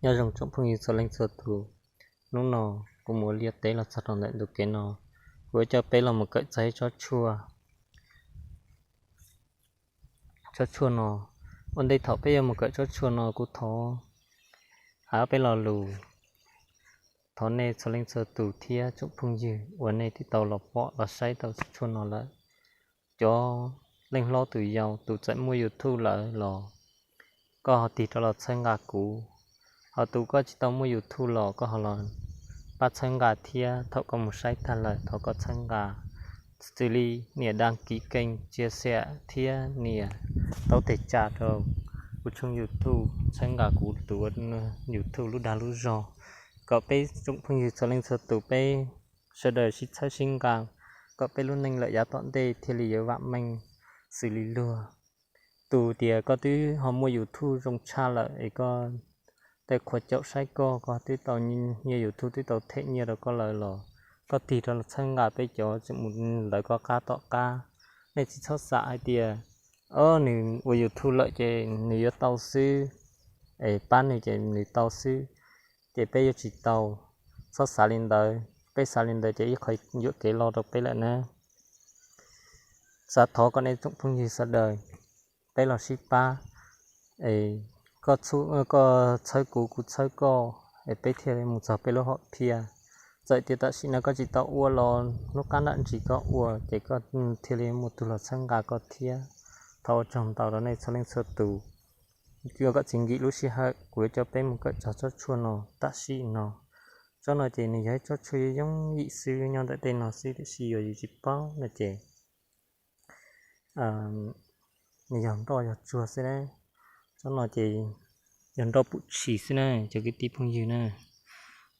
Nyob zoo tsoom phooj ywg txhua leej txhua tus, hnub no kuv mus ua liaj teb los txog rau ntawm ntu kev no, kuv yuav coj peb los mus kawm txog ib tsob tshuaj. Tsob tshuaj no, ua ntej thaum peb yuav mus kawm tsob tshuaj no kuv thov hais peb lo lus, thov nej txhua leej txhua tus thiab tsoom phooj ywg uas nej twb tau los pom los saib tau tsob tshuaj no lawm, cov leej hlob tus yau tus txawm muaj YouTube lawm los koj ho tig rov los txhawb nqa kuv, ho tus koj tsis tau muaj YouTube los koj ho los pab txhawb nqa thiab. Thaum koj mus saib tag lawm thov koj txhawb nqa, xws li nias đăng ký kênh, chia sẻ thiab nias taub teg tsa rau kuv tshooj YouTube, txhawb nqa kuv tus YouTube lub dag lub zog, kom peb tsoom phooj ywg txhua leej txhua tus peb sawv daws sib txhawb sib nqa, kom peb lub neej lawm yav tom ntej thiaj li yuav vam meej xws li luag. Tus tias koj twb ho muaj YouTube zoo tshaj lawm es koj tej qhua caum saib koj, koj twb tau nyiaj YouTube twb tau them nyiaj rau koj lawm los koj tig rov los txhawb nqa peb cov tseem mus lawv koj qab tom qab. Nej tsis txhob xav hais tias, o, nws ua YouTube lawm ces nws yuav tau xwb, es pab nws ces nws tau xwb, ces peb yuav tsis tau. Txhob xav li ntawd, peb xav li ntawd ces ib qho yuam kev lo rau peb lawm na. Xav thov kom nej tsoom phooj ywg sawv daws, peb los sib pab, es koj txhawb kuv kuv txhawb koj, es peb thiaj li mus txog peb lub hom phiaj. Txawm tias tam sim no koj tsis tau ua los hnub qab nram ntsis koj ua ces koj thiaj li muaj tus los txhawb nqa koj thiab. Thov ua tsaug ntau rau nej txhua leej txhua tus. Kom txi nkim lub sij hawm kuv yuav coj peb mus kawm txog tsob tshuaj no tam sim no. Tsob no ces nws yog ib tsob tshuaj yooj yim xwb, nyob ntawm tej no xwb, tiam sis yog yus tsis paub no ces nws yog nroj yog tsuag xwb na. Tsob no ces yog nroj pum tshis xwb na cov kwv tij phooj ywg na.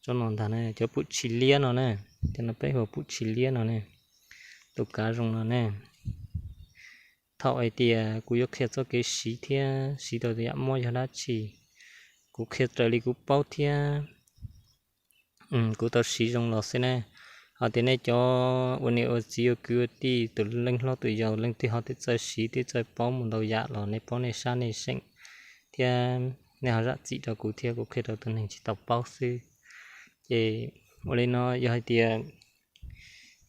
Tsob no ntag na, cov pum tshis liab no na, cov no peb hu ua pum tshis liab no ne, tus kav zoo no ne. Thaum hais tias kuv yuav qhia txoj kev siv thiab siv tau yam mob yog dab tsi, kuv qhia raws li kuv paub thiab kuv tau siv zoo los xwb ne. Ho tias nej cov ua niam ua txiv ua kwv ua tij, tus leej hlob tus yau, leej twg ho twb txawj siv twb txawj paub mus ntau yam los nej paub nej sab nej seem thiab nej ho zam txim rau kuv thiab kuv qhia rau tus neeg tsis tau paub xwb. Ces ua li no yog hais tias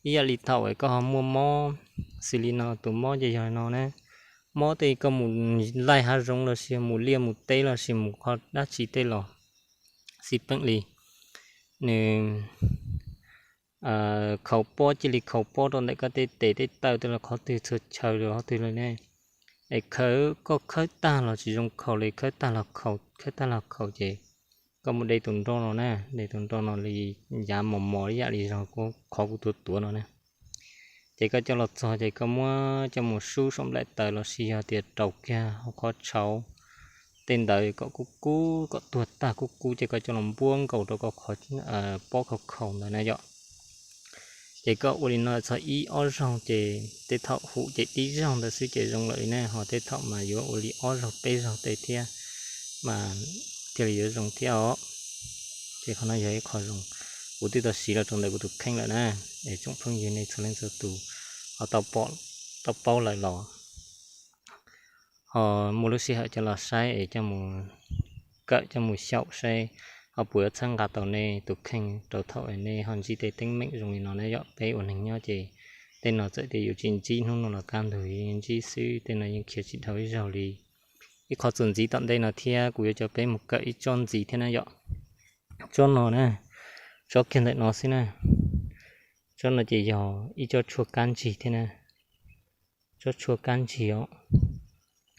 ib yam li thaum koj ho muaj mob xws li no, tus mob ces yog no na, mob tej koj mus laij hav zoov los sis mus liaj mus teb los sis mus qhov dab tsi tej los xij peem li, nws khaus pob cia li khaus pob rau ntawm koj tej tes tej taw tej los qhov twg txhua chaw los qhov twg li ne. Es khawb, koj khawb tag los tsis zoo khaus li, khawb tag los khaus, khawb tag los khaus ces koj mus de tus nroj no na, de tus nroj no li yav mos mos ib yam li zog qhov kuv tuav tuav no na. Ces koj coj los txog ces koj muab coj mus sub saum nplaim taws los sis yog tias rau kiag hauv qhov tshauv tej ntawd kom kub kub, kom tuag tag kub kub ces koj coj los npuab nkaus rau koj qhov pob khaus khaus ntawd na yom. Ces koj ua li no txog ib ob zaug ces tej thaum hum ces tib zaug ntawd xwb ces zoo lawm li ne, ho tej thaum mas yuav ua li ob zaug peb zaug tej thiab mas thiaj li yuav zoo thiab os. Ces qhov no yog ib qho zoo, kuv twb tau siv los rau ntawm kuv tus kheej lawm na. Es tsoom phooj ywg nej txhua leej txhua tus ho tau paub lawm los ho muaj lub sij hawm coj los saib es coj mus kawm coj mus xyaum saib ho puas yuav txhawb nqa tau nej tus kheej rau thaum nej ho ntsib tej teeb meem zoo li no na yom. Peb ua neeg nyob ces tej no txawm tias yus tsis ntsib hnub no los kaj ntug yeej ntsib xwb, tej no yeej khiav tsis dhau ib zaug li. Ib qho txuas ntxiv tom ntej no thiab kuv yuav coj peb mus kawm ib tsob ntxiv thiab na yom. Tsob no na, tsob kiag ntawm no xwb na. Tsob no ces yog ib tsob tshuaj kab ntsig thiab na. Tsob tshuaj kab ntsig os,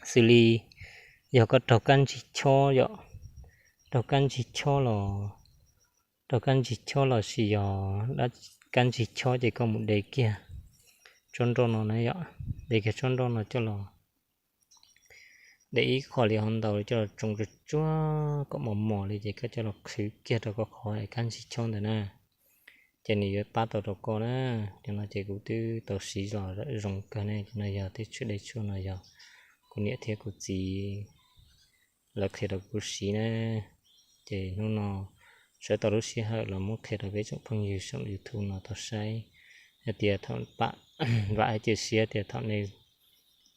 xws li yog koj raug kab ntsig chob yom, raug kab ntsig chob los, raug kab ntsig chob los sis yog kab ntsig chob ces koj mus de kiag tsob nroj no na yom, de kiag tsob nroj no coj los, de ib qho li hov ntau coj los tsoo tsuag tsuag kom mos mos li ces koj coj los qhwv kiag rau koj qhov kab ntsig chob ntawd na. Ces nws yuav pab tau rau koj na. Cov no ces kuv twb tau siv los zoo kawg ne, cov no yog tej tshuaj de tshuaj no yog kuv niam thiab kuv txiv lawv qhia rau kuv siv na. Ces hnub no sawv tau lub sij hawm los muab qhia rau peb tsoom phooj ywg saum YouTube no tau saib. Yog tias thaum pam vam hais cia siab tias thaum nej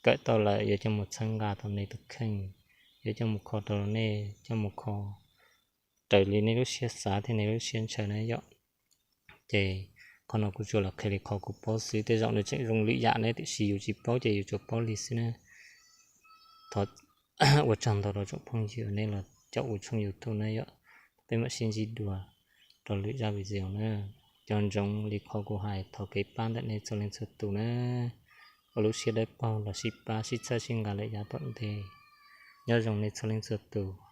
kawm tau lawm yuav coj mus txhawb nqa tau nej tus kheej, yuav coj mus kho rau nej coj mus kho raws li nej lub siab xav thiab nej lub siab ntshaw na yom. Ces qhov no kuv tsuas los qhia li qhov kuv paub xwb, tej zaum nws tseem zoo lwm yam ne, tiam sis yus tsis paub ces yus tsuas paub li xwb na. Thov ua tsaug ntau rau tsoom phooj ywg nej los caum kuv tshooj YouTube na yom. Peb mam sib ntsib dua rau lwm zaj video na. Nco ntsoov li qhov kuv hais, thov kev pab ntawm nej txhua leej txhua tus na. Ua lub siab dawb paug los sib pab sib txhawb sib nqa lawm yav tom ntej. Nyob zoo nej txhua leej txhua tus.